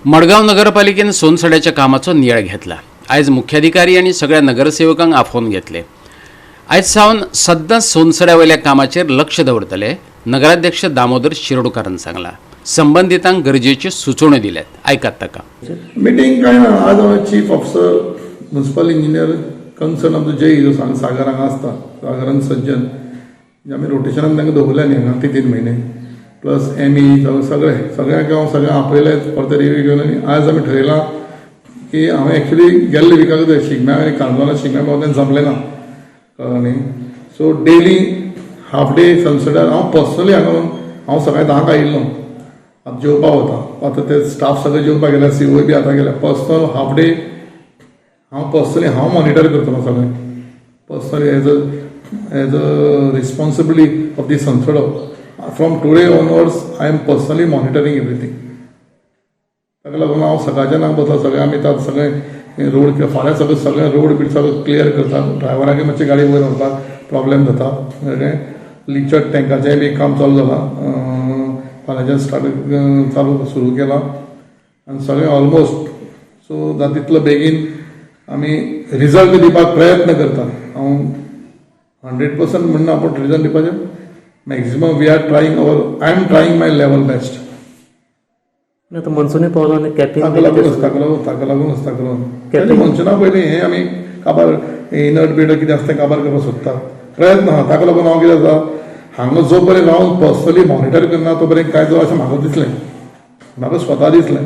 मडगांव नगरपालिकेन सोनसड्याच्या कामाचो नियाळ घेतला. आयज मुख्याधिकारी आनी सगळ्या नगरसेवकांक आफोवन घेतले. आयज सावन सद्दां सोनसड्या वयल्या कामाचेर लक्ष दवरतले, नगराध्यक्ष दामोदर शिरोडकारान सांगला. संबंदितांक गरजेच्यो सुचोवण्यो दिल्यात. आयकात ताका. मिटींग काय ना. आज हांवें chief officer, municipal engineer concern, आमचो जे जो सांग सागर हांगा आसता, सागर आनी सज्जन जे आमी रोटेशनान तांकां दवरल्या न्ही हांगा तीन तीन म्हयने, प्लस एमई सगळे, सगळ्यांक हांव सगळें आपयलें, परते रिव्यू घेवन. आनी आज आमी ठरयलां की हांवें एक्चुली गेल्ले विकाक शिगम्या आनी काणकोणा शिगम्या पावतना जमलें ना, कळ्ळें न्ही? सो डेली हाफ डे सनसॅटार हांव पर्सनली हांगा येवन, हांव सकाळी 10क आयिल्लो, आतां जेवपाक वता. आतां ते स्टाफ सगळे जेवपाक गेल्या, सीओ बी आतां गेल्या. पर्सनल हाफ डे हांव पर्सनली हांव मॉनिटर करतलो सगळें personally as a responsibility of the Sonsodo. From today onwards I am personally monitoring everything. ताका लागून हांव सकाळच्यान हांगा बसला. सगळें आमी आतां सगळें रोड फाल्यां सगळें सगळें रोड बीड सगळें क्लियर करता. ड्रायव्हरांक मातशी गाडी वयर व्हरपाक प्रॉब्लेम जाता. सगळें लिचट टँकाचें बी काम चालू जालां. फाल्यांच्यान स्टार्ट चालू सुरू केलां आनी सगळें ऑलमोस्ट. सो जाता तितलो बेगीन आमी रिजल्ट दिवपाक प्रयत्न करता. हांव 100% म्हणना, पूण रिजल्ट दिवपाचें maximum we are trying our I am trying my level best. आतां मनसुनी पावलो आनी कॅपिंग. ताका लागूनच ताका लागून मनसुना पयलीं हें आमी काबार इनर्ट बिनर्ट कितें आसता तें काबार करपाक सोदता, प्रयत्न आहा. ताका लागून हांव कितें आसा, हांगा जो पर्यंत रावन पर्सनली मॉनिटर करना तो पर्यंत कांय जावं अशें म्हाका दिसलें, म्हाका स्वता दिसलें.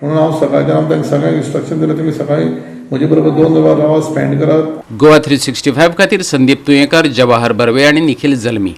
म्हणून हांव सकाळच्यान हांव तांकां सगळ्यांक इन्स्ट्रक्शन दिलें, तुमी सकाळीं म्हजे बरोबर 2 वरां रावा, स्पेंड करात. गोवा 365 खातीर संदीप तुयेंकार, जवाहर बर्वे आनी निखिल जल्मी.